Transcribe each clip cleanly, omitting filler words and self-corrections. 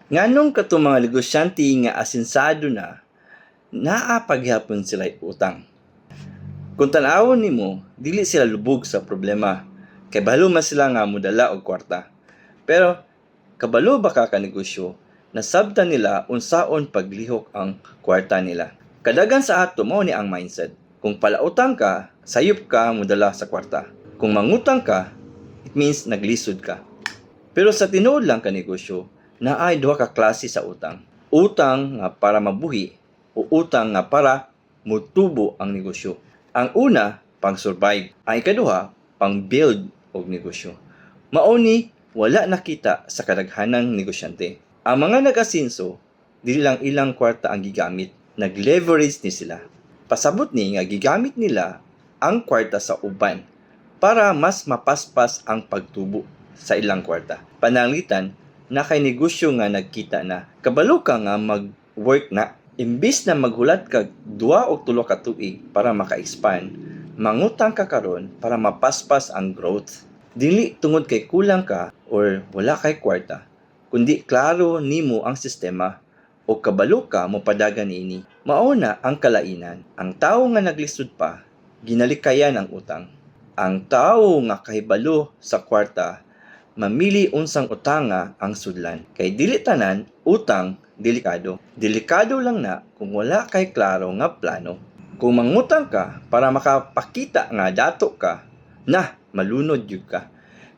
Nganong katong mga negosyante nga asensado na, naa pa gihapon sila utang? Kung tan-awon nimo, dili sila lubog sa problema kay balo man sila nga modala og kwarta. Pero kabalo ba ka, kanegosyo, nasabtan nila unsaon paglihok ang kwarta nila? Kadaghan sa ato, mao ni ang mindset. Kung palautang ka, sayop ka modala sa kwarta. Kung mangutang ka, it means naglisod ka. Pero sa tinuod lang, kanegosyo, naay duha ka klase sa utang. Utang nga para mabuhi o utang nga para mutubo ang negosyo. Ang una, pang-survive. Ang ikaduha, pang-build og negosyo. Mao ni wala nakita sa kadaghanang negosyante. Ang mga nag-asenso, dili lang ilang kwarta ang gigamit, nag-leverage ni sila. Pasabot ni nga gigamit nila ang kwarta sa uban para mas mapaspas ang pagtubo sa ilang kwarta. Pananglitan, naa kay negosyo nga nagkita na. Kabalo ka nga mag-work na. Imbis na maghulat kag 2 o 3 ka tuig para maka-expand, mangutang ka karon para mapaspas ang growth. Dili tungod kay kulang ka or wala kay kwarta, kundi klaro nimo ang sistema o kabalo ka mopadagan niini. Mao na ang kalainan. Ang tawo nga naglisod pa, ginalikayan ang utang. Ang tawo nga kahibalo sa kwarta, mamili unsang utanga ang sudlan. Kay dili tanan utang delikado. Delikado lang na kung wala kay klaro nga plano. Kung mangutang ka para makapakita nga dato ka, na malunod gyud ka.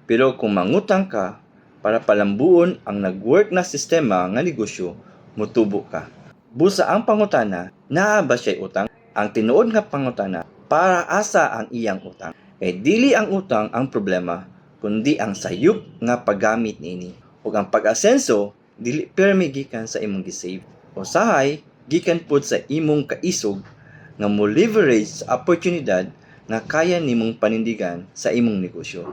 Pero kung mangutang ka para palambuon ang nag-work na sistema nga negosyo, mutubo ka. Busa ang pangutana, naa ba siya'y utang? Ang tinuod nga pangutana, para asa ang iyang utang? Kay dili ang utang ang problema, kundi ang sayop nga paggamit niini. Ug ang pag-asenso, dili permi gikan sa imong gi-save. Usahay, gikan pod sa imong kaisog nga mo leverage sa oportunidad nga kaya nimong panindigan sa imong negosyo.